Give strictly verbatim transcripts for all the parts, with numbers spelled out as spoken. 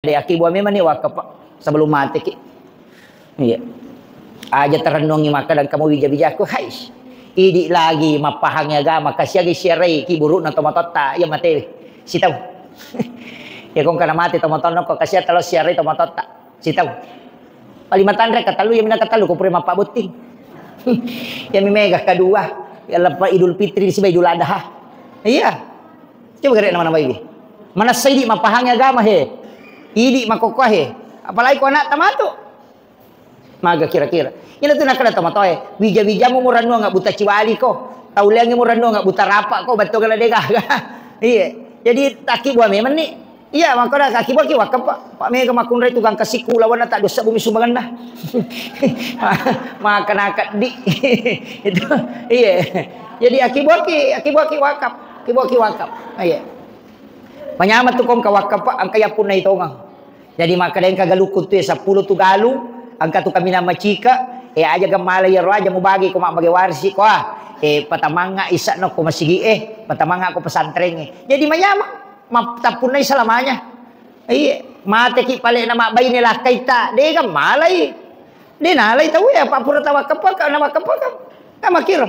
de' akibua memang ni wakka, Pak, sebelum mate ki. Iya. Aja terenungi makkeda engka mo wija-wijaku, hai. Idi lagi mappahangi agama, kasiagi siarai ki burukna tomatoatta, iya matewe. Sitau. Ya kong kana mate tomatoanna ko kasia talo siarai tomatoatta. Sitau. Paling matanre katellu, iya minna katellu ko pura mappabotting. Ya mi mega kedua, ya lepa Idul Fitri siba Idul Adha. Iya. Coba gare nama-nama ini. Manessa idi mappahangi agama he. Idi makokkoa he. Apalagi ko anak tamatu. Maga kira-kira. Ina tu nakkeda tomatoae, wija-wijamu murannuang buta ciwali ko. Tauleangi murannuang buta rapa ko, battu gala degaga. Iya. Jadi takibua memang ni. Iya, makkeda takibua ki wakka, Pak. Pak mega makkunrai tukang kasikku lawanna tak dosa bumi sumbanganna. Maka nakaddi. Itu. Iya. Jadi akibua ki, akibua ki wakaf. Akibua ki wakaf. Iya. Manyameng tu kong ka wakaf, Pak, engka yappunna itongeng. Jadi makkeda engka galukku tu, eh, seppulo tu galung, engka tu kaminang macika, eh, aja gemmala iyaro aja mubagi ko mabbage warisi ko, ah. Eh, patamangnga isa'na ko masigi, eh, patamangnga ko pesantrengnge. Jadi manyameng, mattappunnai selamanya. Iya, mateki pale na mabbaine lakkaita, de gammalai. De nalai tau ya, apa pura tawakkapaka, nawakkapaka. Kan makkiro.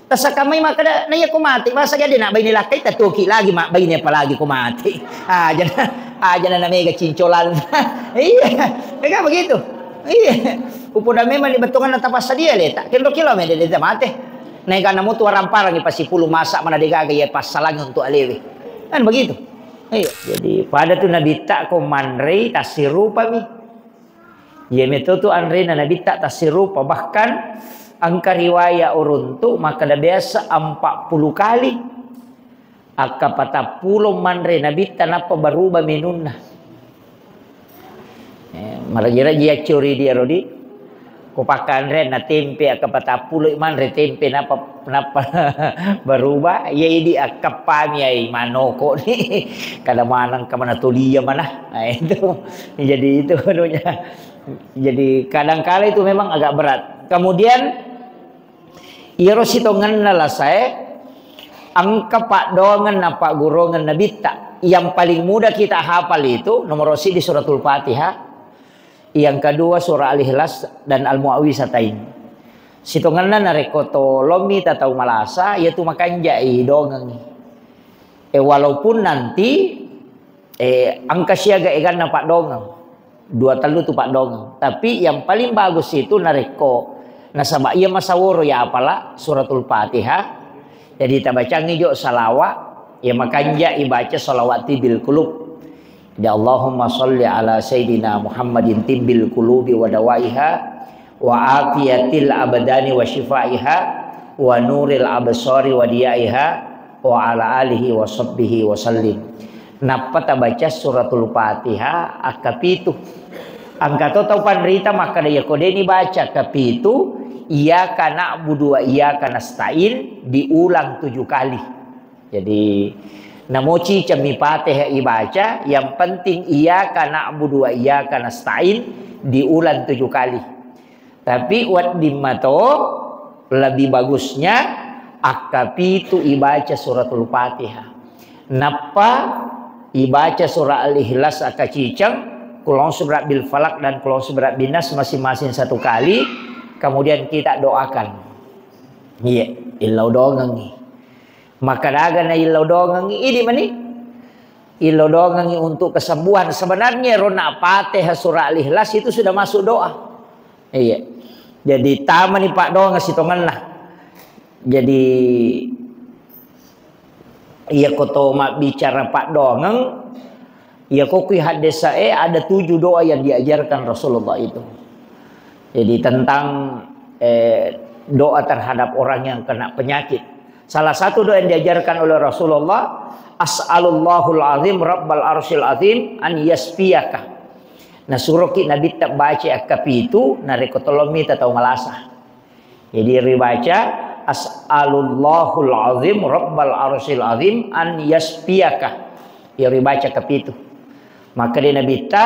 Tasakamai makkeda, na iya ko mate, masa jadi nak baine lakkai, tatoki lagi mak baine apalagi ko mate. Aja na, aja na mega cincolan. Iya, mega begitu. Iya. Upoda memang di betongan tapassadia le, tak kendo kilo mede de mate. Naik kana mutu waramparangi pasipulu masa mana degaga ya passalangi untuk alewe. Kan begitu. Iya, jadi pada tu nabitta ko manrei tasirupami. Iya meto tu anrena nabitta tassirupa, bahkan engka riwaya uruntu makkeda biasa empat puluh kali. Akka patappulo manre nabitta nappa berubah menunna. Eh, maraji-raji accuri dia rodi. Ko pakkanre na tempe akka patappulo manre tempe nappa, nappa berubah. Iya idi akka pami ai manoko ni. Kada maneng ka mana tolia mana. Nah, itu. Jadi itu anunya. Jadi kadangkala itu memang agak berat. Kemudian iyaro sitongenna lasae engka paddoangeng na pagguruangeng nabitta. Yang paling mudah kita hafal itu nomor siji suratul Fatihah, yang kedua surah Al-Ikhlas dan Al-Muawwizatain. Sitongenna narekko tolommi tatau malasa, iyatu makanjai dongengi. Eh, walaupun nanti, eh, engka siaga eganna paddongeng. Dua tellu tu paddongeng. Tapi yang paling bagus itu narekko nasaba iya masaworo ya apala suratul Fatihah. Jadi tabacangi jo salawa, ya makanja ibaca salawat tibil kulub. Ya Allahumma salli ala sayyidina Muhammadin tibbil qulubi wa dawaiha wa afiyatil abdani wa syifaiha wa nuril absari wa diyaiha wa ala alihi wa sahbihi wa sallim. Nappa tabaca suratul Fatihah akkapitu. Engka to tau panrita makkeda, iya ko deni baca akkapitu, iyyaka na'budu wa iyyaka nasta'in diulang tujuh kali. Jadi, namoci cemmi Fatihah ibaca, yang penting iyyaka na'budu wa iyyaka nasta'in diulang tujuh kali. Tapi wedding mato lebih bagusnya akkapitu ibaca suratul Fatihah. Nappa ibaca surah Al-Ikhlas akaciceng, Qul a'udzu birabbil falaq dan Qul a'udzu birabbin nas masing-masing satu kali, kemudian kita doakan. Iya, illau dongengi. Maka daga na illau dongengi, idi mani. Illau dongengi untuk kesembuhan. Sebenarnya rona Fatihah surah Al-Ikhlas itu sudah masuk doa. Iya. Jadi tamani paddoangeng sitongenna. Jadi iya ko to mabbicara paddoangeng, iya ko kui haddesae ada tujuh doa yang diajarkan Rasulullah itu. Jadi tentang, eh, doa terhadap orang yang kena penyakit. Salah satu doa yang diajarkan oleh Rasulullah, "As'alullahul azim rabbal arsyil azim an yasfiyaka." Nah, suroki Nabi tabbaca akkapitu, narekko tolong mita tau malasa. Jadi ribaca, "As'alullahul azim rabbal arsyil azim an yasfiyaka." Ya ribaca kapitu. Maka de Nabitta,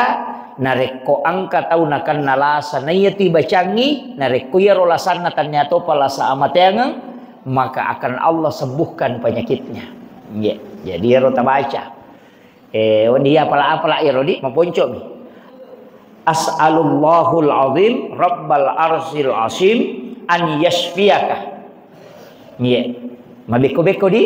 narekko engka tau nakenna lasa, na iya tu ibacangi, narekko iyaro lasanna tania topa lasa amateangeng, maka akan Allah sembuhkan penyakitnya. Iya. Jadi iyaro tabaca. Eh, wedding apala-apala iyaro di, maponcomi. As'alullahal azim rabbal arsyil azim an yasfiyaka. Iya. Mabekko-bekko di.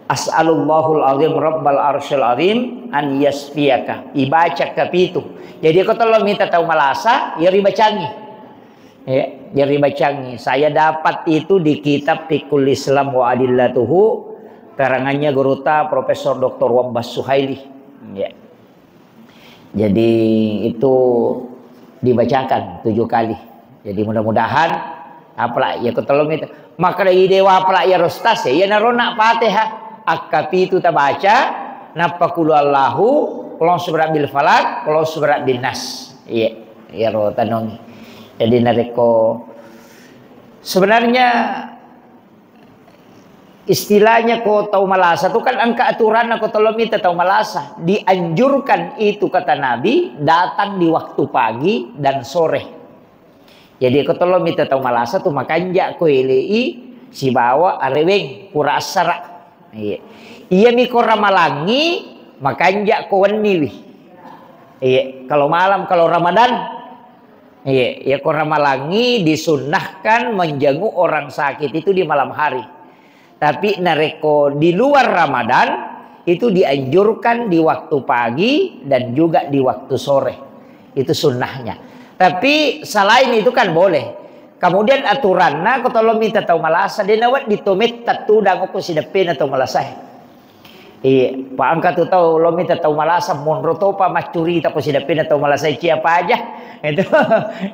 As'alullahal azim rabbal arsyil azim an yasfiyaka. Ibaca kapitu. Jadi ko tollo mita tau malasa, iya ribacangi. Ya, jadi bacangi. Saya dapat itu di kitab Fiqhul Islam wa Adillatuhu, karangannya guruta Profesor Doktor Wabbas Suhaili. Ya. Jadi itu dibacakan tujuh kali. Jadi mudah-mudahan apalagi ya ketemu itu. Maka dari dewa apalagi ya rostas ya, ya narona Fatihah. Akkapitu tabaca, nappa kulu Allahu, kalau surat bil falak, kalau surat bin nas. Iya. Iyaro tanongi. Jadi narekko sebenarnya istilahnya ko tau malasa tu kan engka aturanna ko tollo mita tau malasa. Dianjurkan itu kata Nabi datang di waktu pagi dan sore. Jadi ko tollo mita tau malasa tu makanja ko elei sibawa areweng pura assara. Iya. Iyami ko ramalangi makanja ko wenniwi. Iya, kalau malam, kalau Ramadan, iya, ya ko ramalangi disunnahkan menjenguk orang sakit itu di malam hari. Tapi narekko di luar Ramadan, itu dianjurkan di waktu pagi dan juga di waktu sore. Itu sunnahnya. Tapi selain itu kan boleh. Kemudian aturanna ko tollo mita tau malasa, de nawedding to metta tudang ko sideppena tau malasae. Iya, pa engka tu tau lo mita tau malasa, monro topa maccurita ko sideppena tau malasa cia paja. Itu,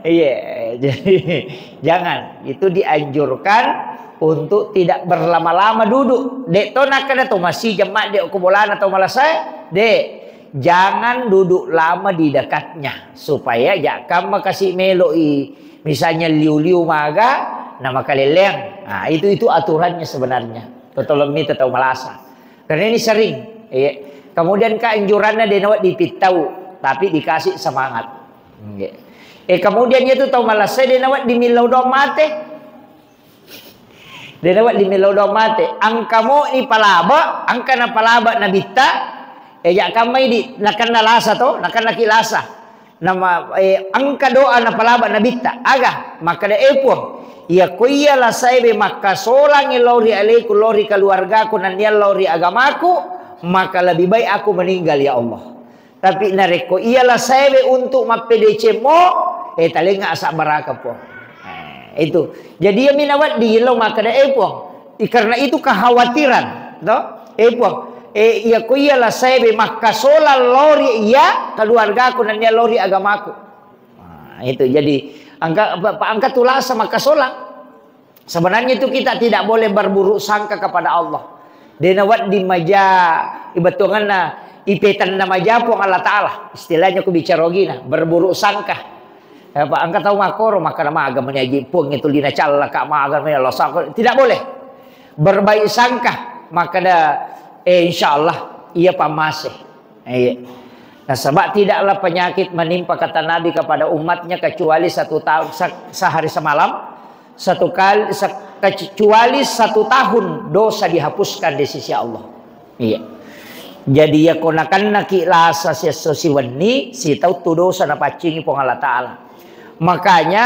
iya, jadi jangan. Itu dianjurkan untuk tidak berlama-lama duduk. Dek to nakkeda to masih jemma dek ko bolana tau malasa, dek. Jangan duduk lama di dekatnya supaya jakkamma kasi meloi misalnya liu-liu maga na makaleleang. Nah, itu itu aturannya sebenarnya. Totolong mita tau malasa. Karena ini sering, iya. Kemudian keanjurannya dia nawa dipittau, tapi dikasih semangat. Iya. Eh, kemudian itu tau malasa dia nawa dimillau doang mate. Dia nawa dimillau doang mate. Angka mo ni palaba, angka na palaba nabitta, eh, ya kamai di, nakanna lasa to, nakanna ki lasa. Nama, eh, engka doa napalaba nabitta. Aga, makkeda, "Eh, Puang, iya ko iya lasaewe makkasolangi lao ri aleku, lao ri keluargaku, nennia lao ri agamaku, maka lebih baik aku meninggal, ya Allah. Tapi narekko iya lasaewe untuk mappedecemmo, eh, talenga asabbaraka, Puang." Eh, itu. Jadi, iya minawedding lao makkeda, "Eh, Puang, I-, karena itu kekhawatiran, to? Eh, Puang, eh, iya ko iya lasaewe makkasolang lao ri iya keluargaku nennia lao ri agamaku." Nah, itu. Jadi, angka, pa-, pa-, angka tulasa makkasolang. Sebenarnya itu kita tidak boleh berburuk sangka kepada Allah. Dena wedding maja ibetuanganna ipetanna maja Puang Allah Ta'ala. Istilahnya ku bicara ogina, berburuk sangka. Eh, Pak, engka tau makkoro, makkeda maga meni aji Puang itu lina callaka, maga meni Allah sangka. Tidak boleh. Berbaik sangka, makkeda, eh, insya Allah, iya pammase. Iya. Nasaba tidaklah penyakit menimpa kata Nabi kepada umatnya kecuali satu tahun, se-, sehari semalam, satu kali, se-, kecuali satu tahun dosa dihapuskan di sisi Allah. Iya. Jadi, iya ko nakennaki lasa siesso siwenni, sitauttu dosa napaccingi Puang Allah Ta'ala. Makanya,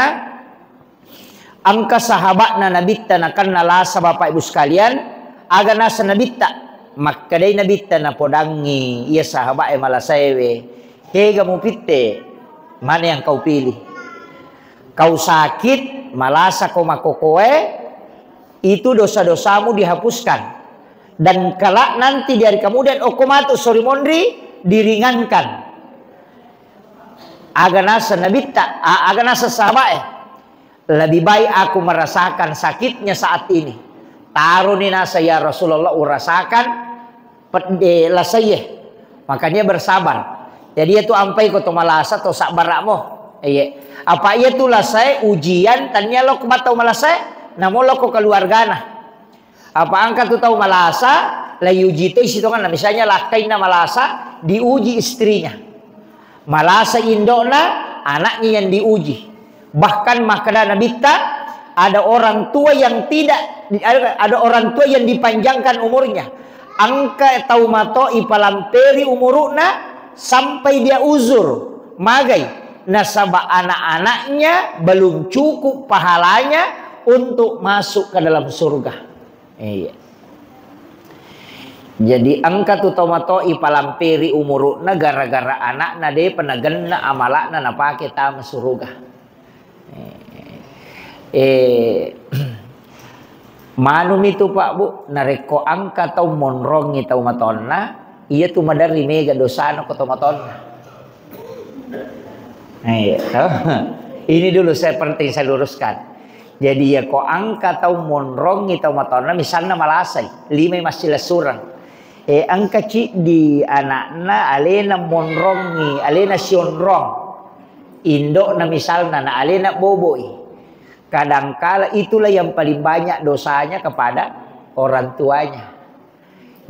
engka sahabatna Nabitta nakenna lasa, Bapak Ibu sekalian, aga nasa Nabitta? Makkedai Nabitta napodangi iya sahabat e malasaewe, "Kega mupitte? Mana yang kau pilih? Kau sakit, malasa ko makokoe, itu dosa-dosamu dihapuskan. Dan kelak nanti di hari kemudian, okko matu sori monri, diringankan." Aga nasa Nabitta, a-, aga nasa sahabat e, "Lebih baik aku merasakan sakitnya saat ini." Taroni nasa, "Ya Rasulullah, urasakan pedde lasaie." Makanya bersabar. Jadi, itu ampai ko to malasa to sabbara'mo. Iya. Apa iya tu lasae ujian, tania lo ko batau malasae, namo lo ko keluargana. Apa engka tu tau malasa, la iuji toi sitongenna. Misalnya lakkainna malasa, diuji istrinya. Malasa indokna, anaknya yang diuji. Bahkan makkeda Nabitta, ada orang tua yang tidak, ada, ada orang tua yang dipanjangkan umurnya. Engka tau mato ipalamperi umuru'na sampai dia uzur. Magai? Nasaba anak-anaknya belum cukup pahalanya untuk masuk ke dalam surga. Iya. Jadi engka tu tau mato ipalamperi umuru'na gara-gara anakna depa nagenna amala'na napake tama suruga. Eh, manumi tu, Pak, Bu, narekko engka tau monrongi tau matonna, iya tu maderri mega dosana ko tau matonna. Eh, iya, toh. Ini dulu saya penting saya luruskan. Jadi, iya ko engka tau monrongi tau matonna, misalna malasai, limai massilessureng. Eh, engka ciddi anakna alena monrongi, alena sionrong. Indokna misalna, na alena boboi. Kadangkala itulah yang paling banyak dosanya kepada orang tuanya.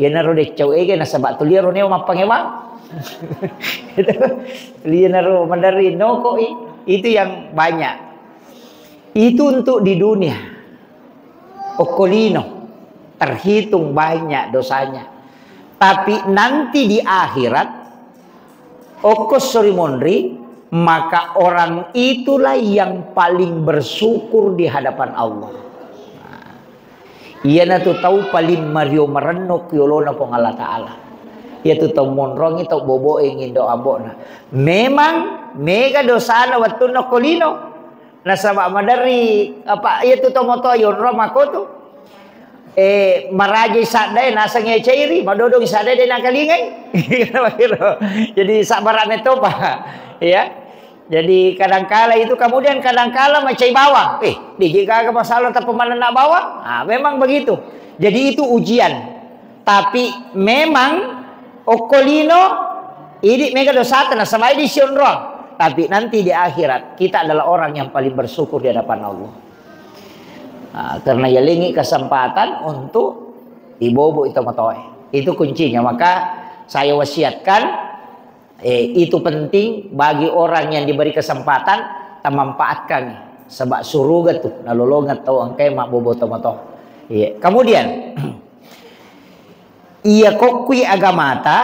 Iyanaro deccau ege nasaba tuliaro neo mappangewang. Itu, tulianaro maderri nokoi. Itu yang banyak. Itu untuk di dunia. Okko lino, terhitung banyak dosanya. Tapi nanti di akhirat, okko sori monri, maka orang itulah yang paling bersyukur di hadapan Allah. Nah, iyanatu tau paling mario marenno ki yolona Puang Allah Ta'ala. Iyatu tau monrongi, tau boboe ngindo ambo'na. Memang mega dosana wettunna okko lino. Nasaba maderri, apa, iyatu tomatoa yonro makkotu. Eh, marajai saddae naseng iya cairi, madodong saddae de nakalingai. Jadi sabbara mettopa. Ya. Jadi kadangkala itu, kemudian kadangkala macai bawang. Eh, digi gaga masalah tapi manenna bawang. Ah, memang begitu. Jadi itu ujian. Tapi memang okko lino, idi mega dosata nasaba idi sionrong. Tapi nanti di akhirat, kita adalah orang yang paling bersyukur di hadapan Allah. Nah, karena yalengi kesempatan untuk ibobo itu matoe. Itu kuncinya. Maka saya wasiatkan, eh, itu penting bagi orang yang diberi kesempatan, tamanfaatkan. Sebab suruga tu nalolongeng tau engkae mabbobo tomatoa. Iya. Kemudian, iya kokkui agamata,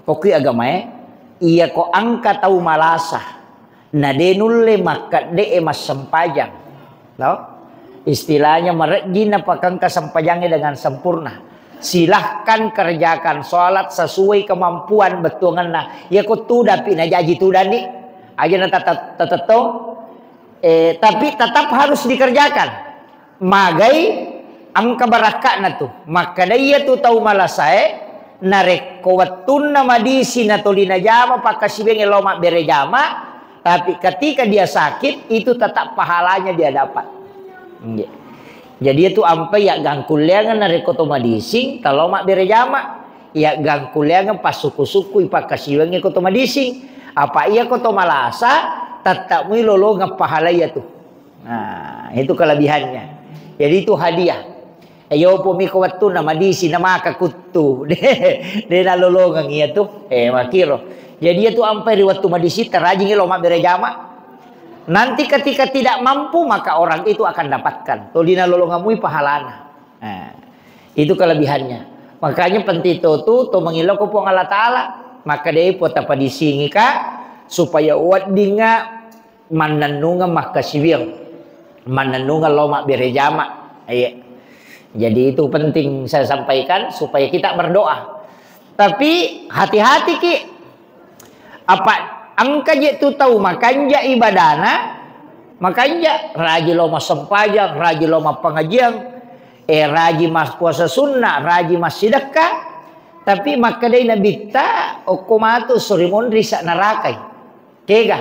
kokkui agamae, iya ko engka tau malasa, na de nulle makkedde'e massempajang. No? Istilahnya marejji napakengka sempajangnge dengan sempurna. Silahkan kerjakan sholat sesuai kemampuan bettuangenna. Iya ko tudapi najaji tudani. Aja na tata-, tatettong. Eh, tapi tetap harus dikerjakan. Magai engka barakka'na tu. Makkeda iyatu tau malasae, narekko wettunna madisi natoli najama pakkasiwiangnge lao mabbere jama, tapi ketika dia sakit, itu tetap pahalanya dia dapat. Nggih. Jadi, iyatu ampai yaggangkulleangeng narekko to madising, talao mabbere jama. Yaggangkulleangeng passukku-sukkui pakkasiwiangnge ko to madising. Apa iya ko to malasa, tetap mui lolongeng pahala iyatu. Nah, itu kelebihannya. Jadi itu hadiah. Eyopo miko wettunna madisi namaka kuttu. De, de nalolongeng iyatu. Eh, makiro. Jadi iyatu ampai ri wettu madisi terajingi lo mabbere jama. Nanti ketika tidak mampu, maka orang itu akan dapatkan. Toli nalolongeng mui pahalana. Nah, itu kelebihannya. Makanya penting to tu, to mengilo ko Puang Allah Ta'ala. Maka de po tapadisingika supaya weddinga mannennungeng makkasiwiang, mannennungeng lao mabbere jama. Iya. Jadi itu penting saya sampaikan supaya kita berdoa. Tapi hati-hati ki, apa engka je tu tau makanja ibadana, makanja raji lao massempajang, raji lao mappangajiang, eh, raji mas-, puasa sunnah, raji massidekka, tapi makkedai nabitta, okko matu sori monri sa narakai. Kega?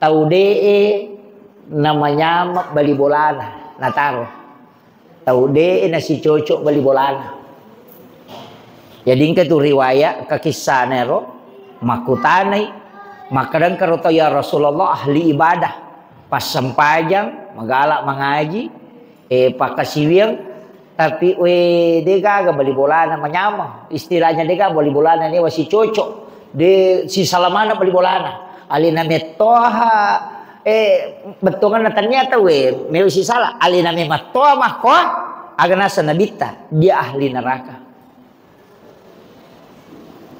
Tau de'e namanyama bali bolana, nataro. Tau de'e nasicocok bali bolana. Jadi engka tu riwayat, engka kissana ero, makkutanai, makkeda engka ro tau, "Ya Rasulullah, ahli ibadah, passempajang, magala mangaji, eh, pakkasiwiang, tapi, we, de gaga bali bolana manyameng. Istilahnya de gaga bali bolana newa sicocok. De sisala maneng bali bolana. Alena mettoha, eh, bettuangenna tania tau, we, mewa sisala. Alena memettoha makkoa, aga naseng nabitta, dia ahli neraka."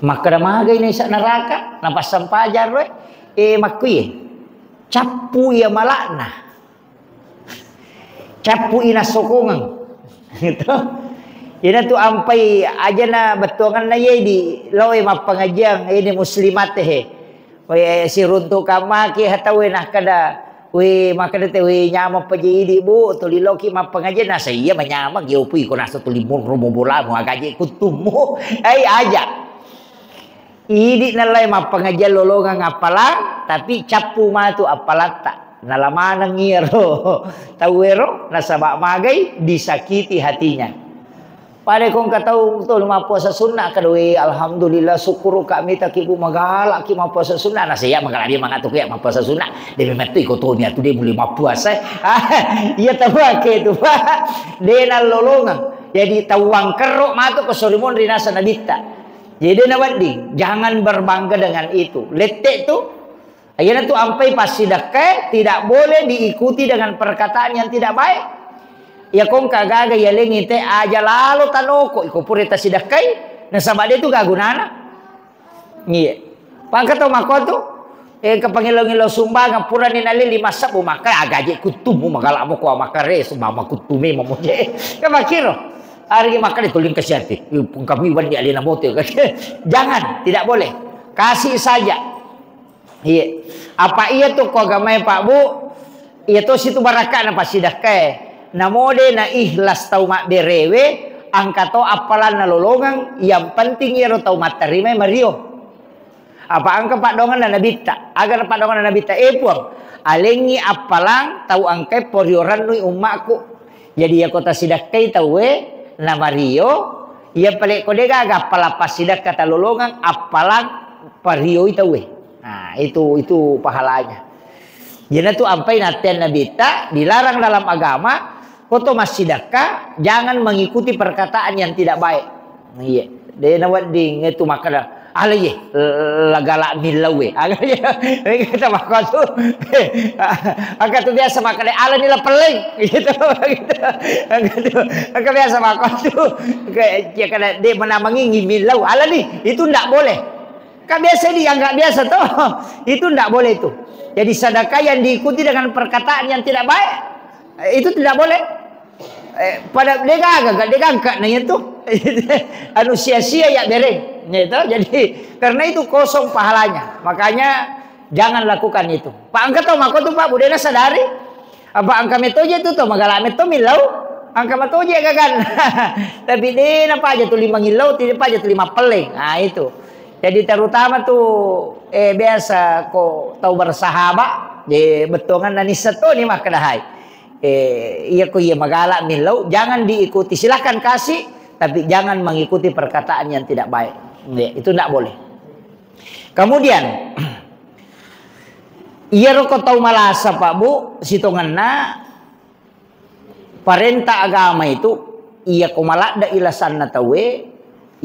Makkeda magai naisa neraka, napassampajang roe, eh, makkuye. Cappu iya malakna. Cappu ina sokongeng. Gitu. Ina tu ampai ajana bettuanganna ye di loe mappangajiang ini muslimat he. We siruntu kamaki hatawe nakkeda, we makkeda te, we nyameng paje idi, Bu, tuli loki mappangajiang, nasa iya manyameng, yo pui ko nasa tuli murro bobolamu agaje kuttummu. Ai aja. Idi nallai mappangajiang lolongeng appalang, tapi cappu matu appalatta. Nala maneng iyaro tauwero, nasaba magai disakiti hatinya. Pada kongka tau to mappuasa sunna, kada, "We, alhamdulillah, syukur ka mitaki, Bu, magala ki mappuasa sunna." Nasa iya magala dia mangatu ki mappuasa sunna. Demi metu iko to mi atu de mulai mappuasa. Iya tau ake tu, Pak. De nallolongeng. Jadi tau wangkerro matu ko sorimun rinasa nabitta. Jadi nawedding, jangan berbangga dengan itu. Lette tu, iyana tu ampai passidekkae tidak boleh diikuti dengan perkataan yang tidak baik. Ya kongka gaga yalengi te aja lalo tanoko iko pura tasidekkai, nasaba de tu gagunana. Iya. Pangka tau makotu, eh, kepangillau-ngillau sumbangan purani nalli lima sebbu maka agaje kuttumu magala mo ko makare sumbangan kuttume mamoje. Kan makiro. Ari maka dituling kasiati. Kami wandi alena mote. Jangan, tidak boleh. Kasih saja. Iya. Apa iya tu ko agamae Pak Bu? Iya to situ barakana passidekkae. Namode na ikhlas tau mabberewe, angka to appalanna lolongeng, yang penting iyaro tau matterimai mario. Apa engka paddoanganna Nabitta? Aga na paddoanganna Nabitta? Eh, Puang, alengngi appalang tau engkae porio rennui ummakku. Jadi, iyako tasidakkai tauwe, namario, iya pale ko degaga appalang passidakka talolongeng, appalang parioi tauwe. Nah, itu, itu pahalanya. Iyanatu ampai natteang Nabitta, dilarang dalam agama, Koto massidakka, jangan mengikuti perkataan yang tidak baik. Iya, de nawedding itu makkeda, "Ala ye, lagala millau we." Aga ye, kita makotu. Angka tu biasa makkeda, "Ala ni la pelleng." Gitu, gitu. Angka tu, angka biasa makotu. Kayak, ya kada de menamengi millau. Ala ni, itu ndak boleh. Kan biasa dianggap biasa toh. Itu ndak boleh itu. Jadi sedekah yang diikuti dengan perkataan yang tidak baik, eh, itu tidak boleh. Eh, pada degaga, degaga na itu. Anu sia-sia ya bereng. Gitu. Jadi karena itu kosong pahalanya. Makanya jangan lakukan itu. Pak angkat tau mako tu Pak budena sadari. Apa angka metoje tu to, magala meto millau, angka matoje gagan. Tapi de na paja tuli mangillau, tidak paja tuli mappelleng. Ah, itu. Jadi terutama tu, eh, biasa ko tau bersahabat, de bettuangan nanissa to ni makkedahai. Eh, iya ko iya magala millau, jangan diikuti. Silakan kasih, tapi jangan mengikuti perkataan yang tidak baik. Ya, itu ndak boleh. Kemudian, iyaro ko tau malasa, Pak Bu, sitongenna parenta agama itu, iya ko maladde ilasanna tauwe,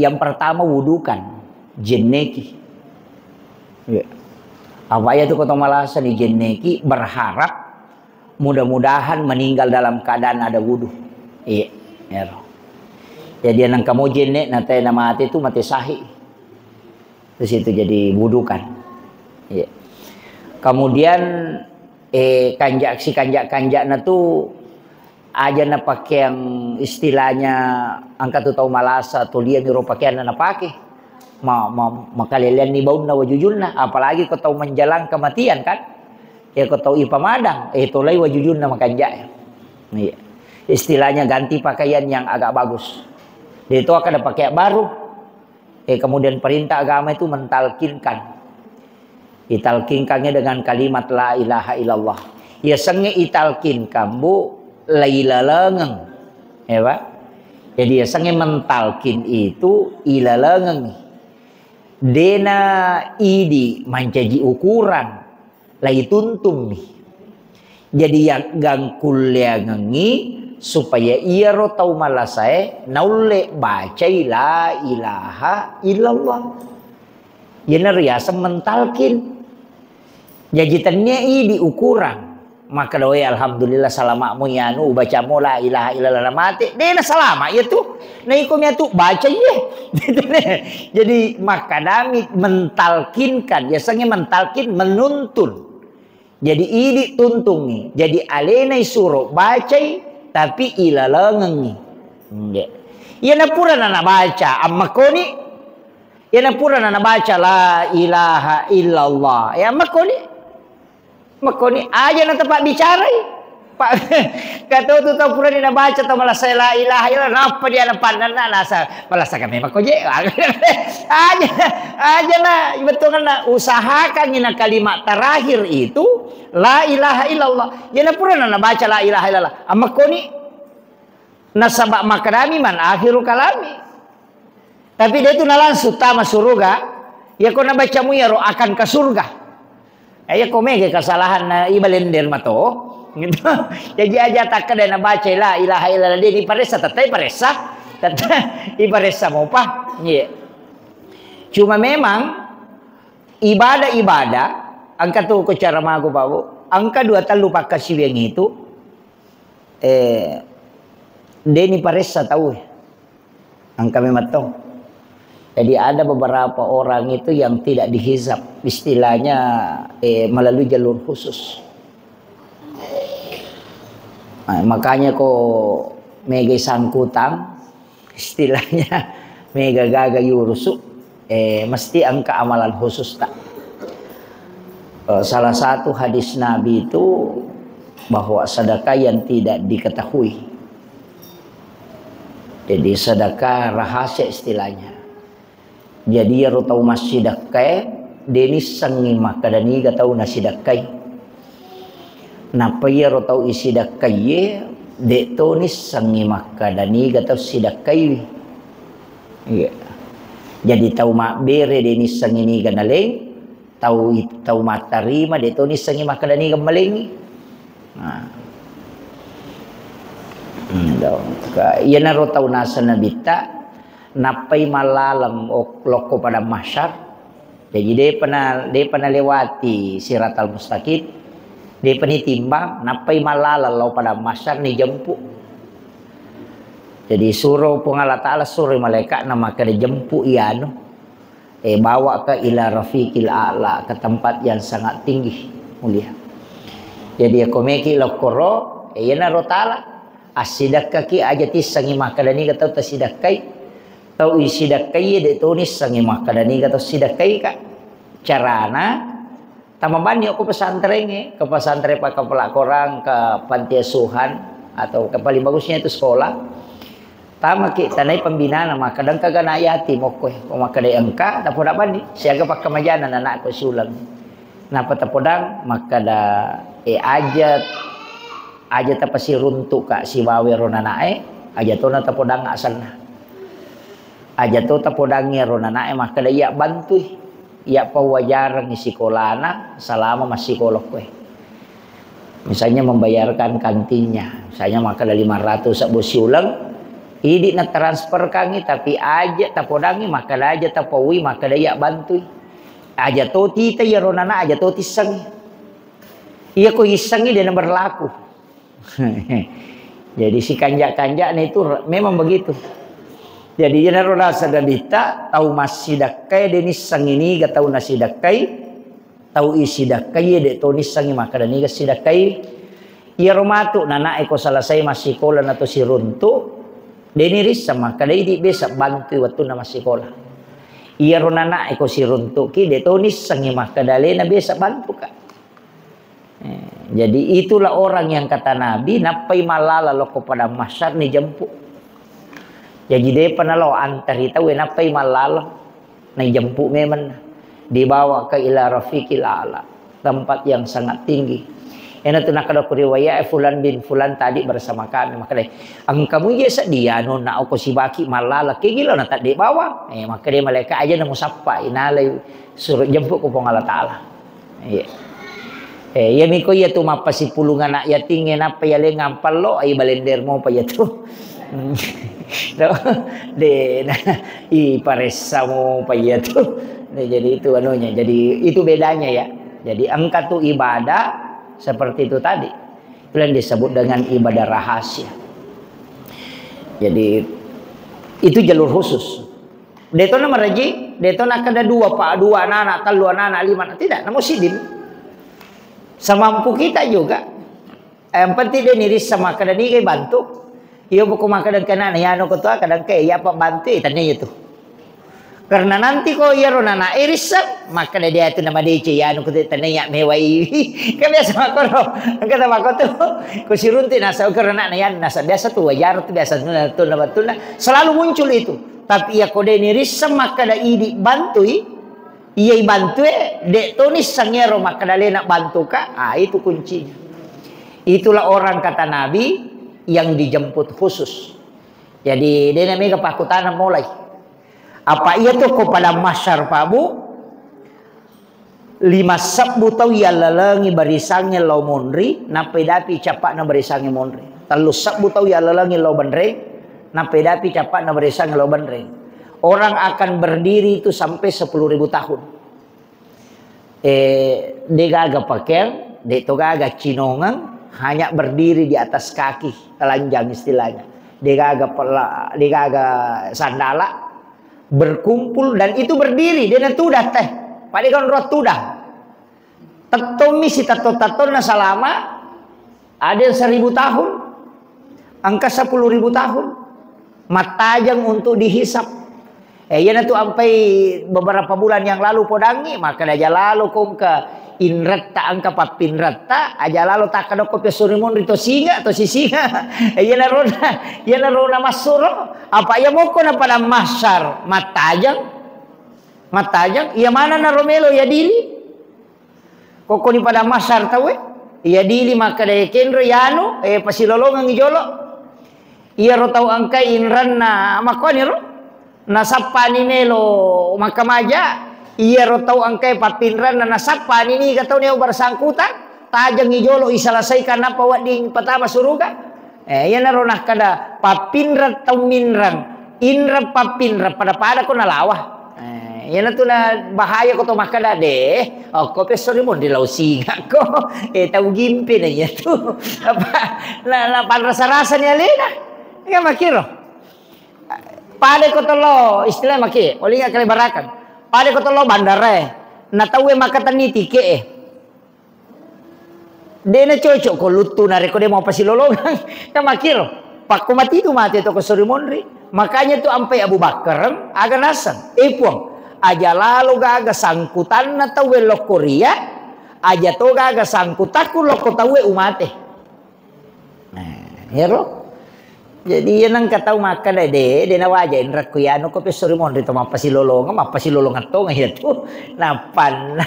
yang pertama wudukan, jenneki. Iya. Apa iya tu ko tau malasa ni jenneki, berharap mudah-mudahan meninggal dalam keadaan ada wudu. Iya, ero. Jadi nang kamo jenne na te na mate tu mate sahih. Terus itu jadi wudukan. Iya. Kemudian, eh, kanjak si kanjak-kanjakna tu aja na pakeang istilahnya angka tu tau malasa tu lia miro pakeanna na pake. Ma, ma, makalelean ni baunna wajujunna, apalagi ko tau menjelang kematian kan. Ya ko tau ipamadang, eh tolai wajujunna makanjak. Iya. Istilahnya ganti pakaian yang agak bagus. Jadi itu akan ada pakaian baru. Eh, kemudian perintah agama itu mentalkinkan. Ditalkinkannya dengan kalimat la ilaha illallah. Yasengnge italkinkan, Bu, lailalengeng. Ya, Pak? Jadi yasengnge mentalkin itu ilalengeng. Dena idi mancaji ukuran. Laituntummi. Jadi, yaggangkulleangengngi supaya iyaro tau malasae naulle bacai la ilaha illallah. Iyana riaseng mentalkin. Jaji, tennia idi ukuran. Makkeda, "Wé, alhamdulillah, salama'mu iyanu, ubacamo la ilaha illallah na mate." Dé' na salama' iya tu. Na iko mi atu baca iye. Jadi makkadami mentalkinkan, yasengnge mentalkin, menuntun. Jadi idi tuntungngi. Jadi aléna isuro bacai, tapi ilalengengngi. Nggih. Iyana purana nabaca, ammekkoni. Iyana purana nabaca la ilaha illallah, ya ammekkoni. Mekkoni aja na tapabbicarai. Pa-, kato tu tau purani nabaca tau malasa la ilaha illallah, nappa dia napannanna nasa malasa kami makko je. Aja, aja na bettuanna usahakan ina kalimat terakhir itu la ilaha illallah. Jadi purana nabaca la ilaha illallah, ammekkoni. Nasaba makkadami man akhiru kalami. Tapi dia tu na langsung tama suruga. Iyako nabacamu iyaro akan ke surga. Eh, iyako mega kesalahan na ibalender mato. Gitu. Jadi aja takkeda nabaca la ilaha illallah, dia diparessa, tettai paressa. Tettai iparessa mopa. Iya. Cuma memang ibadah-ibadah, engka tu ko cara mago, Pak Bu. Engka dua tellu pakkasiwiang itu, eh, deni paressa tau. Engka memang to. Jadi ada beberapa orang itu yang tidak dihisab, istilahnya, eh, melalui jalur khusus. Nah, makanya ko mega sangkutang, istilahnya mega gaga yurusu, eh, mesti engka amalan khusus tak. Eh, salah satu hadis Nabi itu bahwa sedekah yang tidak diketahui. Jadi sedekah rahasia istilahnya. Jadi iyaro tau massidekkae, de nissengngi makkeda niga tau nasidekkai. Nappa iyaro tau isidekkaiye, de to nissengngi makkeda niga tau sidekkaiwi. Iya. Jadi tau mabbere de nissengngi niga naleng, tau, tau mattarima de to nissengngi makkeda niga malengngi. Nah. Hmm, dong. Ka-, iyanaro tau naseng Nabitta, nappai mallaleng ok-, lokko padang mahsyar. Jaji, depa na, depa nalewati siratal mustaqim, depa nitimbang, nappai mallaleng lao padang mahsyar, nijempu. Jadi, suro Puang Allah Ta'ala, suroi malaika'na makkeda, "Jempu ianu, eh, bawa ke ila rafiqil a'la, ke tempat yang sangat tinggi, mulia." Jadi, ko meki lokkoro, eh, iyanaro tala, assidekkaki aja tissengi makkeda niga tau tasidekkai. Tau isidekkai, de to nissengi makkeda niga tau sidekkai, Kak. Carana, tama banni ko pesantrengnge, ke pesantren pakkapala korang, ke panti asuhan, atau ke paling bagusnya itu sekolah. Tamaki, tanai pembinaan, makkeda engka gana yatim okkoe. Ko makkeda engka, tapoda banni, siaga pakkamajana anakku siuleng. Napa tapodang, makkeda, eh, aja, aja tapasiruntu, Kak, sibawa ro nanae, aja tona tapodang asenna. Aja to tapodangngi ro nanae, makkeda, "Iya bantui, iya pawwajarengngi sikolana, salama massikola koe." Misalnya membayarkan kantinnya, misalnya makkeda lima ratus sebbu siuleng, idi na transferkangngi, tapi aja tapodangngi, makkeda aja tapaui, makkeda iya bantui. Aja to tita iyaro nana, aja to tissengi. Iya ko issengi de na berlaku. Jadi, si kanja-kanjana itu re-, memang begitu. Jadi, iyanaro naseng Nabitta, tau massidekkai de nissengi niga tau nasidekkai, tau isidekkai de to nissengi makkeda niga sidekkai. Iyaro matu nanae ko selesai massikola na to siruntu, de nirisseng makkeda idi besa bantui wettunna massikola. Iyaro nanae ko siruntuki de to nissengi makkeda alena besa bantuka. Eh, jadi itulah orang yang kata Nabi, nappai mallala lokko padang mahsyar nijempu. Jadi depa nalo antari tau, eh, nappai mallala, naijempu memang. Dibawa ke ila rafiqil a'la, tempat yang sangat tinggi. Ena tu nakkeda ku riwayat, eh, fulan bin fulan tadi bersama kami. Makkeda, engkamu je sedia nonna oko sibaki mallala, ke gila na tadde bawang. Eh, makkeda malaikat aja namu sappa, inalai suruh jemput ku Puang Allah Ta'ala. Iya. Eh, iya miko iya tu mappasipulung anak yatingnge nappa iya lengang pallo, ai balender mopa iya tu. Do, de, na, i paressa mopa iya tu. Nah, jadi itu anunya. Jadi itu bedanya ya. Jadi engka tu ibadah, Seperti itu tadi. Itulah yang disebut dengan ibadah rahasia. Jadi, itu jalur khusus. Detona maraji, detona kada dua, pak, dua anak, tellu anak, lima anak. Tidak, namun sidin. Semampu kita juga. Yang penting dia nirissa makkeda niga bantu. Iya buku makkeda kena, ya anu ketua kadang ke, ya apa bantu, eh, tanya itu. Karena nanti ko iyaro nana irisseng, makkeda dia tu nama D C, ya anu ketua tanya ya mewai. Kan biasa makoro, kata makotu. Ko sirunti nasa ukur anak na ya nasa biasa tu wajar tu biasa tu na tu na. Selalu muncul itu. Tapi iya ko de nirisseng makkeda idi bantui, iya ibantue, de to nisseng ero makkeda lena bantuka. Ah, itu kuncinya. Itulah orang kata Nabi yang dijemput khusus. Jadi, dena mega pakutana mulai. Apa iya tu ko pada masyar pabu, lima sebbu tau yallalengi barisangnge lao monri, nappa idapi capakna barisangnge monri. Tellu sebbu tau yallalengi lao benreng, nappa idapi capakna barisangnge lao benreng. Orang akan berdiri itu sampai sepuluh ribu tahun. Eh, degaga pakeang, de to gaga cinongeng, hanya berdiri di atas kaki, telanjang istilahnya. Degaga pela, degaga sandala, berkumpul dan itu berdiri, de natuda teh. Pada kan roh tuda. Tettommi sitetto-tettonna selama ada yang seribu tahun, engka sepuluh ribu tahun, mattajeng untuk dihisap. Eh, iyanatu ampai beberapa bulan yang lalu podangi, maka aja lalo kongka inretta engka pappinretta, aja lalo takka dokko pesuri monri to singa, to sisinga. Eh, iyanarona, iyanarona massuro, apa iya mokko na pada massar, mattajeng, mattajeng, iya mana na romelo ya dili. Kokkoni pada massar tauwe, iya dili makkeda kenro yanu, eh, pasilolongengngi jolo. Iyaro tau engkai inranna makkuaniro, nasappani melo makkamaja, iyaro tau engkai pappinranna nasappani niga tau neo bersangkutan, tajengngi jolo iselesaikan nappa wedding patama suruga. Eh, iyanaro nakkeda pappinreng tau minreng, inreng pappinreng pada-pada ko nalawa. Eh, iyanatu na bahaya ko to makkeda de, okko pesso ri monri lao singa ko. Eh, tau gimpe na iyatu. Apa na, na panrasa-rasa ni alena. Iya makiro. Pada ko tolo istilah maki, olinga kali barakan. Pada ko tolo bandara. Na tauwe makkatenni tike e. Dena cocok ko luttu narekko de mau pasilolongang. Kan makkiro. Pakko matitu mate to ko sori monri. Makanya tu ampai Abu Bakar aga naseng. Eh Puang, aja lalo gaga sangkutanna tau wello Korea, aja to gaga sangkutakku lokko tauwe umate. Nah, ero. Jadi, iya nengka tau makkeda, de, de nawaja inrekku yanu ko pesso ri monri to mappasilolongeng, mappasilolongeng tongeng iya tu. Nappanna.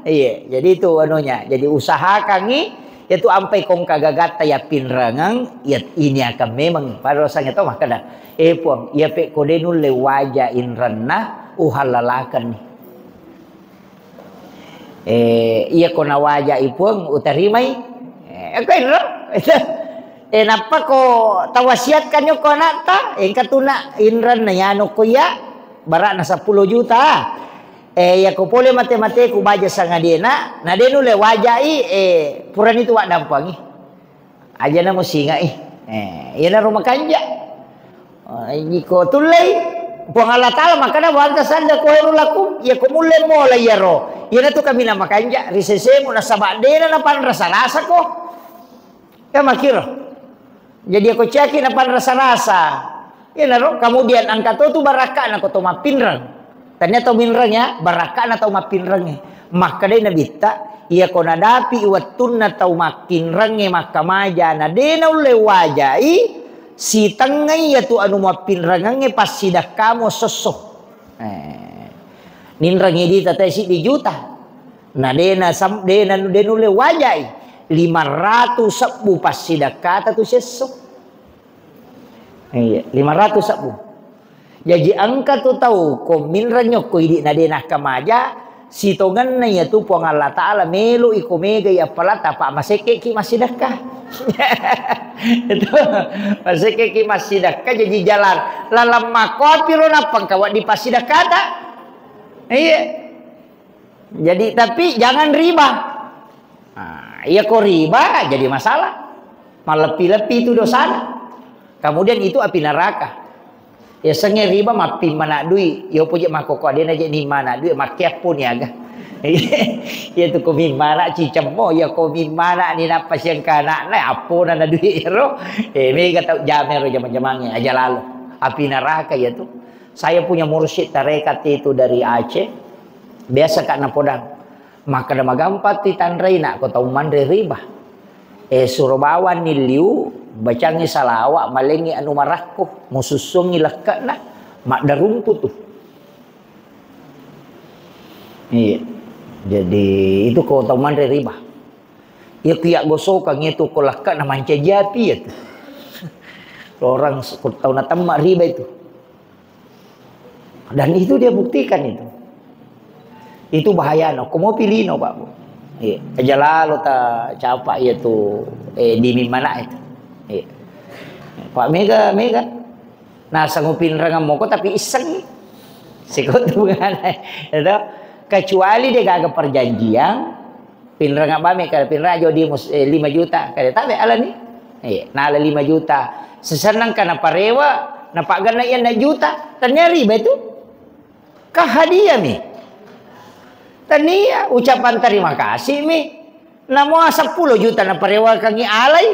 Iya, jadi itu anunya. Jadi usahakangi, iya tu ampai kongka gagatta ya pinrengeng, ya ini akan memang pada rasanya to makkeda. Eh Puang, iya pe ko de nulle waja inrenna, uhallalakeng ni. Eh, iya ko nawajai Puang, utarimai. Eh, ko inro. Eh, nappa ko tawasiatkan ko anakta, engka tuna inran na yano ko iya, bara'na seppulo juta. Eh, iya ko pole mate-mateku baja sangadena, na de nulle wajai, eh, purani tu waddampangi. Aja na musingai. Eh, iyanaro makanja. Eh, iko tullei, Puang Allah Ta'ala makkeda, "Wa anta sadda khairul lakum." Iya ko mulle mola iyaro. Iyanatu kaminang makanja ri sesemu nasaba dena napanrasa-rasa ko. Ya makiro. Jadi ako caki napanrasa-rasa. Iyanaro, kemudian engka to tu barakka'na ko to mappinreng. Tania to minreng ya, barakka'na tau mappinrengnge. Makkedai Nabitta, iya ko nadapi wettunna tau mappinrengnge makkamaja na de naulle wajai, sitengngai iya tu anu mappinrengengnge passidekkamu esso-esso. Eh, ninrengngi dita tau siddi juta. Na de na sam-, de na, de nulle wajai lima ratu sebbu passidekkata tu siesso. Iya, lima ratu sebbu. Jaji engka tu tau ko minreng nyokko idi na de nakkamaja, sitongenna iya tu Puang Allah Ta'ala melo iko mega iya palata pa masekke ki massidekka. Itu masekke ki massidekka jaji jalan lalang makopi ro nappa engka wedding passidekkata. Iya. Jadi, tapi jangan riba. Nah, Iya ko riba jadi masalah. Malleppi-leppi itu dosana. Kemudian itu api neraka. Ya sengnge riba mappimmana dui. Yo poje makkoko adena je nimmana dui makkeappo niaga. Iya tu ko mimmana cicemmo, ya ko mimmana ni nappa siangka anakna, appo na dui ro. Eh, mega tau jamero jama-jamangnge, aja lalo. Api neraka ya tu. Saya punya mursyid tarekat itu dari Aceh. Biasa kak napodang. Makkeda, "Magampang titanrei nak ko tau manre riba. Eh, suro bawanni liu, bacangi salawa, malengi anu marakko, musussungi lekke'na, maddarumpu tu." Iya. Jadi, itu ko tau manre riba. Iya ku iya gosokang itu ko lekke'na mancaji api ya tu. Orang s-, ko tau natemma riba itu. Dan itu dia buktikan itu. Itu bahayana. Ko mau pilihno, Pak, Bu. Iya. Aja lalo ta capa iya tu, eh, di mimana itu. Iya. Pak, mega, mega. Nah, sanggup pinrang moko tapi iseng. Siko tu bukan. Itu. Kecuali dia gaga perjanjian, Pinrang abame kada pinrang aja di mus-, eh, lima juta. Kada tabe alani. Eh, nala lima juta. Sesennang kana parewa, napagana iya enam juta. Tania riba itu. Kah hadiah mi. Tania ucapan terima kasih mi. Namo sepuluh juta naparewakangi alai.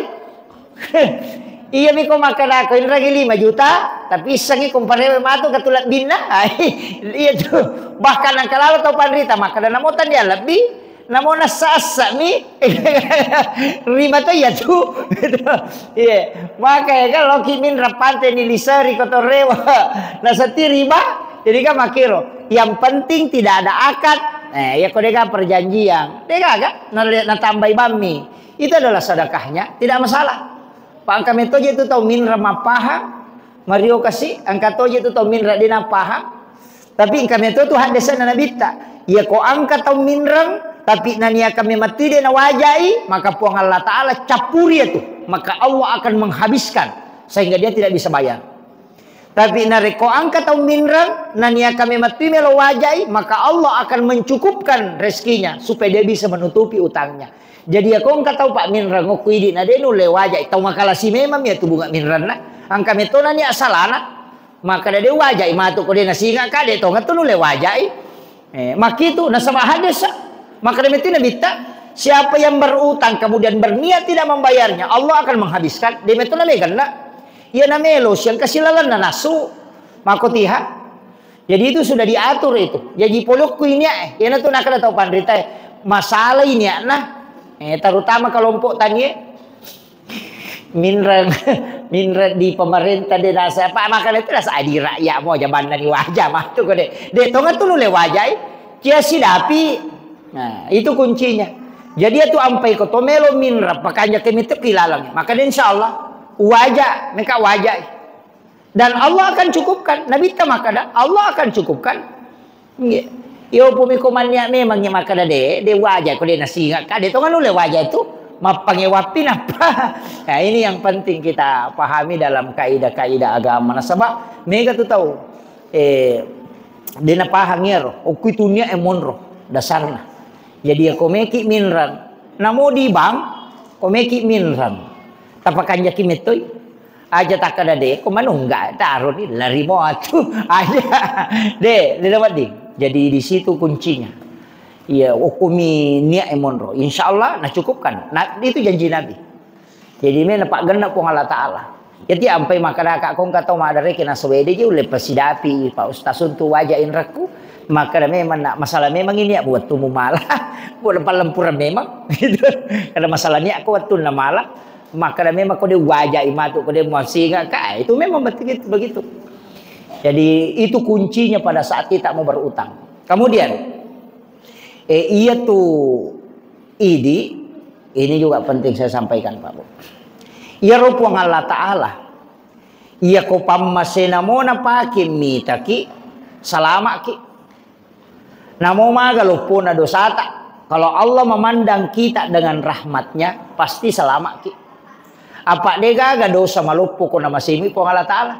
Iya mi ko makkadako inragi lima juta, tapi issengi ko mparewe matu ka tu lebbinna. Iya tu. Bahkan engka lalo tau panrita makkada namo tania lebbi, namo nassa-assa mi. Riba to iya tu. Iya. Maka ya kan loki minra pante ni liseri kotorewa. Nasati riba. Jadi kan makiro. Yang penting tidak ada akad. Eh, ya ko dega perjanjian. Dega ga? Na, natambai bammi. Itu adalah sedekahnya, tidak masalah. Pa engka metto je tu tau minra mappahang, mario kasi, engka to je tu tau minra de nappahang. Tapi engka metto tu haddese'na Nabitta. Iya ko engka tau minreng, tapi naniakan memettui de nawajai, maka Puang Allah Ta'ala cappuri itu. Maka Allah akan menghabiskan, sehingga dia tidak bisa bayar. Tapi narekko engka tau minreng, naniakan memettui melo wajai, maka Allah akan mencukupkan rezekinya supaya dia bisa menutupi utangnya. Jadi, iya ko engka tau pa minreng, okko idi na de nulle wajai, tau makalasi memang iya tu bunga minrenna. Engka metto nania salana, maka de wajai matu ko de nasinga ka, de tonga tu nulle wajai. Eh, makkitu nasaba hadis. Maka de metto Nabitta, siapa yang berutang kemudian berniat tidak membayarnya, Allah akan menghabiskan. De metto na meganna. Iya na melo siang kasilalanna nasu. Mako tiha. Jadi itu sudah diatur itu. Jadi polokku ini eh, iya na tu nakada tau panrita eh. Masalah ini ya nah. Eh, terutama kelompok tani eh. Minreng, minreng di pemerintah de nasa apa, makanya itu nasa adi rakyat mo jamanna ni wajah matu ko de. De tonga tu nulle wajai, cia sidapi. Nah, itu kuncinya. Jadi itu ampai ko to melo minreng, pakanja kemitu kilalang. Maka de insya Allah, wajah, meka wajai. Dan Allah akan cukupkan. Nabitta makkada, Allah akan cukupkan. Nggih. Iyo, upami ko mannia memang iya makkada de, de waja ko de nasinga ka, de tonga nulle waja itu. Mappangewapi nappa. Nah, ini yang penting kita pahami dalam kaidah-kaidah agama. Nasaba mega tu tau, eh, de napahang iyaro, okku itu nia e monro dasarna. Jadi ya ko meki minrang, namo di bank, ko meki minrang. Tapakanjaki mettoi. Aja takkada de, ko manungga, taroni, lari mo atu. Aja. De, de dapat di. Jadi di situ kuncinya. Iya, okumi niat e monro. Insya Allah nacukupkan. Nah, itu janji Nabi. Jadi me napaggenna Puang Allah Ta'ala. Jadi ampai makkada ka kong katau madareke na sewede je ulle pasidapi Pak Ustaz untuk wajah inrakku. Makkada memang nak masalah memang ini ya buat tumu malah. Buat palempura memang. Gitu. Karena masalahnya aku waktu na malah. Makkada memang ko de wajai matu, ko de muasinga ka, itu memang begitu, begitu. Jadi itu kuncinya pada saat kita mau berutang. Kemudian, eh, iya tu idi, ini juga penting saya sampaikan Pak Bu. Iya ro Puang Allah Ta'ala, iya ko pammasena mona pake mitaki, salamaki. Namo maga loppona dosata. Kalau Allah memandang kita dengan rahmatnya, pasti selamat ki. Apa de gaga dosa maloppo ko namasemi Puang Allah Ta'ala.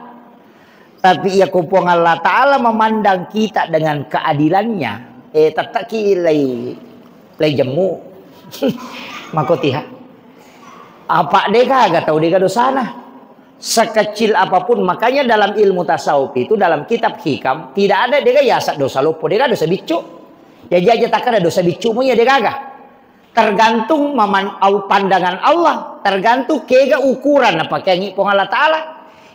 Tapi iya ko Puang Allah Ta'ala memandang kita dengan keadilannya, eh, tettaki lei, lei jemmu. Makotiha. Apa degaga tau dega dosana. Sekecil apapun, makanya dalam ilmu tasawuf itu, dalam kitab Hikam, tidak ada dega yasa dosa loppo, dega dosa biccu. Jaji aja takkada dosa biccu mu iya degaga. Tergantung maman-, au-, pandangan Allah, tergantung kega ukuran napakeangi Puang Allah Ta'ala.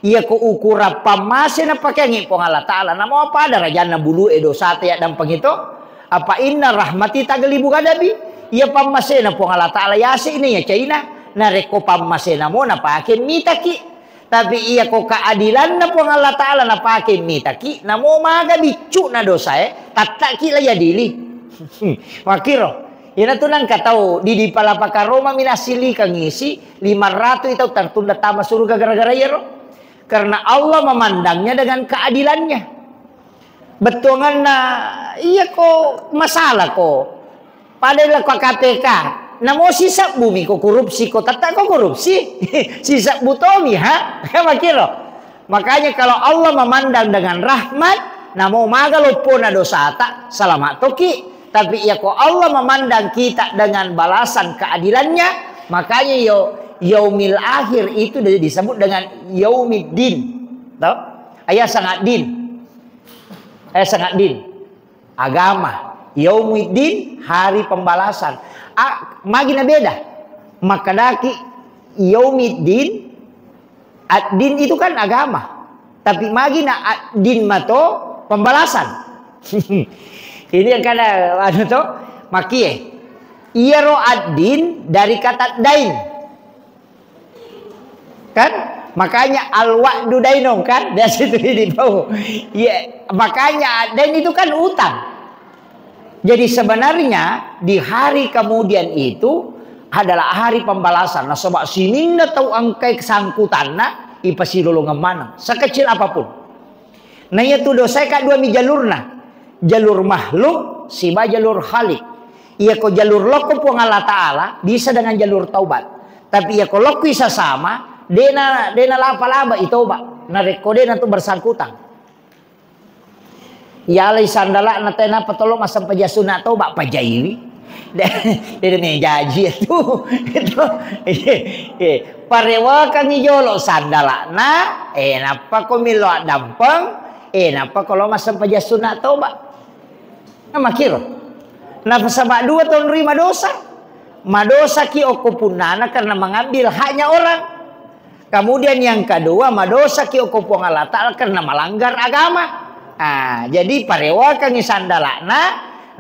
Iya ko ukuran pammase napakeangi Puang Allah Ta'ala, namo apa darajanna bulu e dosata ya dampeng itu? Apa inna rahmati taglibu ghadabi? Iya pammasena Puang Allah Ta'ala yase ini ya China. Narekko pammasena mo napake mitaki. Tapi iya ko keadilanna Puang Allah Ta'ala napake mitaki, namo maga biccu na dosae, tattaki la yadili. Makiro. Iyanatu nangka tau di, di palapa karoma minasili kangisi, lima ratus tau tertunda tama surga gara-gara iyaro. Karena Allah memandangnya dengan keadilannya. Bettuanganna, iya ko masalah ko. Pada la ko K P K. Namo sisebbu mi ko korupsi ko, tetta ko korupsi. Sisebbu tomi, ha? Makiro. Makanya kalau Allah memandang dengan rahmat, namo maga loppona dosata, selamat toki. Tapi iya ko Allah memandang kita dengan balasan keadilannya, makanya yo yaumil akhir itu disebut dengan yaumiddin. Tau? Ayat sangat din. Eh, sangat din. Agama. Yaumiddin, hari pembalasan. Ah, magi na beda. Makkedaki yaumiddin, ad-din itu kan agama. Tapi magi na ad-din mato pembalasan. Ini yang kada anu to, makie. Iyaro ad-din dari kata dain. Kan? Makanya al-wa'du dainun, kan? Biasa itu di bawah. Iya, makanya dain itu kan utang. Jadi sebenarnya di hari kemudian itu adalah hari pembalasan. Nasaba sininna tau engkai kesangkutanna, ipasilolongeng maneng. Sekecil apapun. Na iya tu dosae ka dua mi jalurna. Jalur makhluk siba jalur khalik. Iya ko jalur lokko Puang Allah Ta'ala bisa dengan jalur taubat. Tapi iya ko lokko isa sama, dena, dena lapa-laba itoba. Narekko dena tu bersangkutan. Yalai sandala'na tena patolo massempajang sunna toba, pajaiwi. Dede mejaji itu. Itu. Parewakangngi jolo sandala'na, eh, nappa ko millo addampeng, eh, nappa ko lo massempajang sunna toba. Nah, makiro. Nasaba dua tonri madosa. Madosaki okko punnana karena mengambil haknya orang. Kemudian yang kedua, madosaki okko Puang Allah Ta'ala karena melanggar agama. Ah, jadi parewakangngi sandala'na,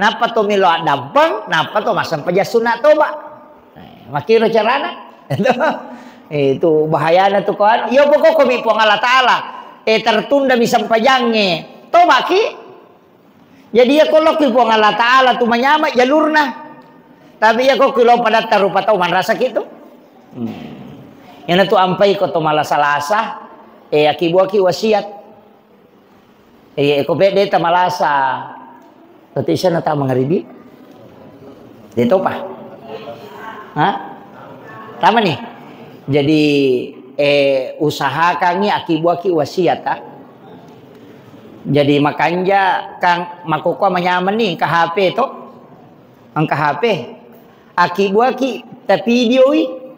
nappa to melo addampeng, nappa to massempajang sunna toba. Eh, makiro carana. Itu bahayana tu kawan. Yo pokokko mi Puang Allah Ta'ala. Eh, tertunda mi sempajangnge. Tobaki. Jadi iya ko lokki Puang Allah Ta'ala tu manyama jalurna. Tapi iya ko kilo padatta rupa tau manrasaki tu. Hmm. Iyana tu ampai ko to malasa-lasa, eh, akibuaki wasiat. Eh, ko pede ta malasa. Tati sana ta mangaribi. De topa. Ha? Tama nih. Jadi, eh, usahakangngi akibuaki wasiat, ah. Jadi makanja kang makokkoa manyameng ni engka H P to. Engka H P. Akibuaki ta videoi.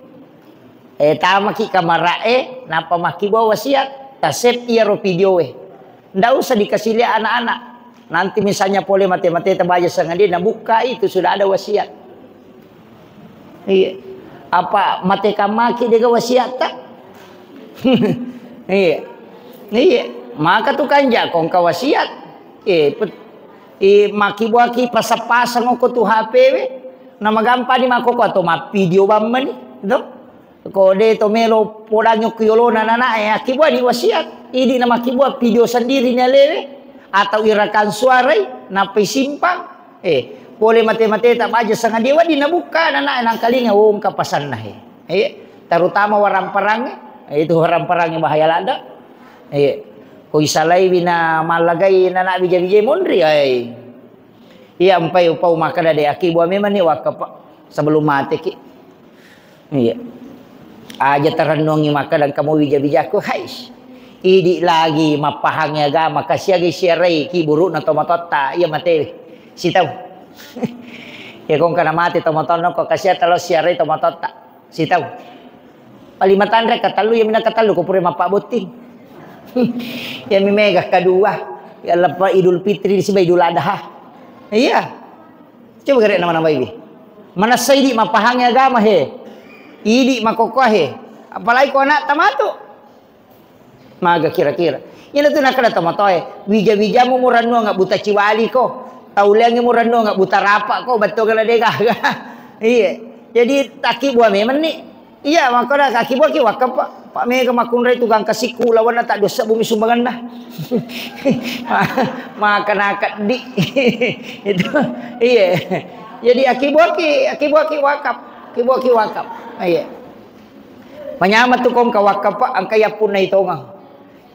Eh, tamaki kamara'e, nappa makkibua wasiat, ta save iyaro videoe. Ndak usah dikasih lihat anak-anak. Nanti misalnya pole mate-mate ta baja sengadia, nabukka itu sudah ada wasiat. Iya. Apa mate kamaki dega wasiatta? Iya. Iya. Maka tu kanja kongka wasiat. Eh, pet-, eh, makibuaki pasang-pasang ko tu H P we. Namagampani makkoko atau mappidio bammani, to? Ko de to melo podangi okko yolona nanae, akkibuani wasiat. Idi namakkibua video sendiri ni alewe atau irakang suarai nappa isimpang. Eh, pole mate-mate ta baja sengadia wadi nabukka nanae nangkalinga wongka pasanna he. Eh, terutama warang-parangnge, eh, itu warang-parangnge bahaya ladda. Eh, ko isalaiwi na mallagai nana bija-bijai monri, ai. Iya, empai upau makkeda de, akibua memang ni wakka, Pak, sebelum mateki. Iya. Aja terennungi makkeda engka mo bija-bijaku, hais. Idi lagi mappahangi agama, kasiagi siarai ki burukna tomatoatta, iya matewe. Sitau. Ke kong kana mate to motonno ko kasiata lo siarai to mototta. Sitau. Paling matanre katellu, iya mina katellu ko pura mappabbotting. Iya mi mega kedua. Ya lepa Idul Fitri siba Idul Adha. Iya. Coba gare nama-nama iwi. Manessa idi mapahangi agama he. Idi makokoa he. Apalagi ko anak tamatu. Maga kira-kira. Iyana tu nakkeda tomatoe, wija-wijamu murennuang buta ciwali ko. Tauleangi murennuang buta rapa ko, bettuanna de gaga. Iya. Jadi takki bua memang ni. Iya, makkeda kaki bua ki wakka, Pak. Pak mega makkunrai tu gangka sikku lawanna tak dosa bumi sumbanganna. Maka nakaddi. Itu. Iya. Jadi aki bua ki, aki bua ki wakap. Aki bua ki wakap. Iya. Manyameng tu kongka wakkapa engka yappunnai tongeng.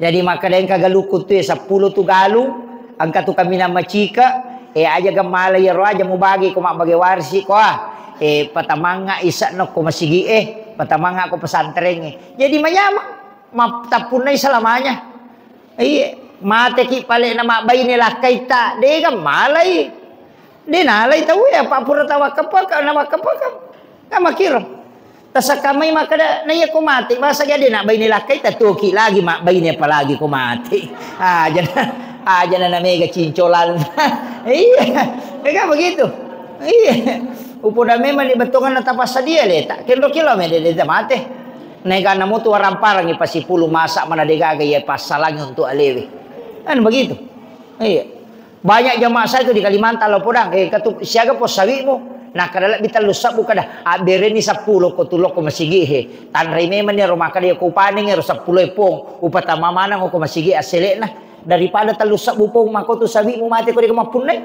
Jadi makkeda engka galukku tu seppulo tu galung, engka tu kaminang macika, e aja gemmala iyaro aja mubagi ko mabbage warisi ko ah. E patamangnga ise'na ko masigi e, patamangnga ko pesantren e. Jadi manyameng, map-, tappunnai selamanya. Iya, mateki pale'na mabbaine lakkaitta, de gammalai. De nalai tau ya, apa pura tawakkapaka, nawakkapaka. Kan makkiro. Tasakkamai makkeda, na iya ko mate, masa jadi nak baine lakkai tatuoki lagi, mak baine apalagi ko mate. Aja na, aja na, na mega cincolan. Iya, ya kan begitu. Iya. Upoda memang di betongan na tapassadia le, tak kendo kilo me de, de mate. Naik ana mutu waramparangi pasipulu masa mana degaga ya passalangi untuk alewe. Kan begitu. Iya. Banyak jamaah saya itu di Kalimantan lo podang, eh, katu siaga pos sawimu, nakkeda lebbi tellu sabbu kada, abbereni seppulo ko tulokko masigi he, tanrai memang ni ro makkeda ko upaneng ro seppulo e pong, upatama maneng ko masigi asselekna, daripada tellu sabbu pong mako tu sawimu mate ko de mappunnai.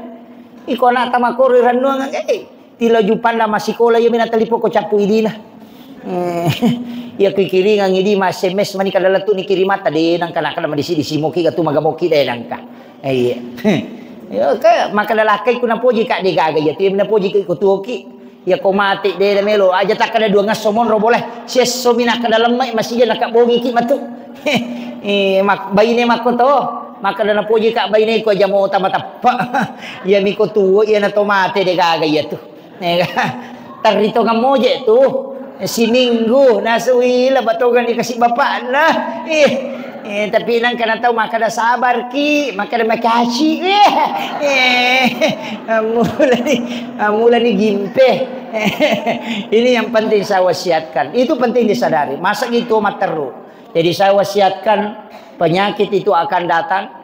Iko anak tamakoro rennuang, eh, Tilo jupanna massikola, iya mina talipo ko cappu idina. Eh, iya kikiringang idi ma S M S mani kada lettu ni kirimata de nangka, nangka madisi-disi moki gatu magamoki de nangka. Eh, iya. Iya, ke, makkeda lakkai ku napoji ka de gaga iya tu, iya napoji ko tuoki. Iya ko mate de melo aja takkeda dua ngesso monro boleh. Siesso mina kada lemme masija naka bogi ki matu. Eh, mak-, baine makko to. Makkeda napoji ka baine ko aja mo tama teppa. Iya miko tuo, iya na to mate de gaga iya tu. Nega, terri tongeng moje tu. Siminggu, nasui, laba tongeng dikasih bapakna. Eh, eh, tapi nangka na tau makkeda sabar ki, makkeda makasih. Eh, eh, mulai, mulai gimpe. Ini yang penting saya wasiatkan. Itu penting disadari. Masa gitu matteru. Jadi saya wasiatkan penyakit itu akan datang.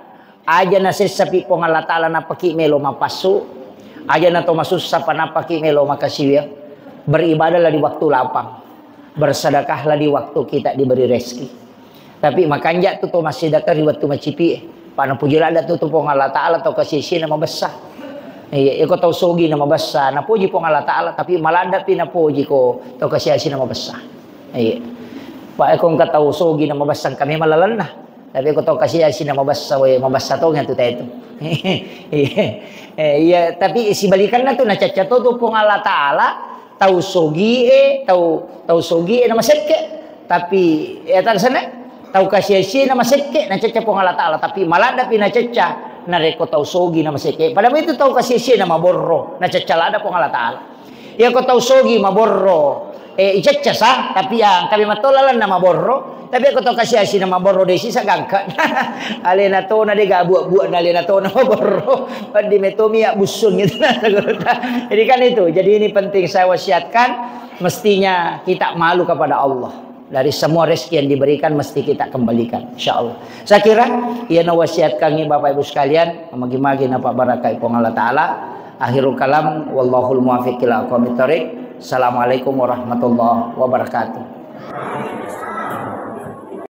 Aja nasessapi Puang Allah Ta'ala nappaki melo mapassu, aja nato masussa pa nappaki melo makasiwiang. Beribadahlah di waktu lapang, bersedekahlah di waktu kita diberi rezeki. Tapi makanja tu to massedekah ri wettu macipi e. Pa napuji ladda tu, tu Puang Allah Ta'ala to kasiasi na mabessa. Iya, iko tau sogi na mabessa, napuji Puang Allah Ta'ala, tapi maladda pi napuji ko to kasiasi na mabessa. Iya. Pa iko engka tau sogi na mabessa engka memang lalenna. Tapi ko tau kasiasi na mabessa, we, mabessa tongeng tu tau itu. Eh, iya, tapi sibalikanna tu nacacca to tu Puang Allah Ta'ala, tau sogi e, tau, tau sogi e na masekke. Tapi, ya, tak sana, tau kasiasi na masekke, nacacca Puang Allah Ta'ala. Tapi maladda pi nacacca, narekko tau sogi na masekke. Padahal itu tau kasiasi na maborro, nacacca ladda Puang Allah Ta'ala. Iya ko tau sogi maborro, eh, icecca sa, tapi ya engka memang to lalenna maborro, tapi ko tau kasiasi na maborro de sisa gangka. Alena tona de ga buak-buak na alena tona maborro. Paddi metomi ya busung gitu na. Jadi kan itu, jadi ini penting saya wasiatkan, mestinya kita malu kepada Allah. Dari semua rezeki yang diberikan mesti kita kembalikan, insya Allah. Saya kira, iya nawasiatkangi Bapak Ibu sekalian, magi-magi napa barakai Puang Allah Ta'ala. Akhirul kalam, wallahul muwaffiq ila aqwamit thariq. Assalamualaikum warahmatullahi wabarakatuh.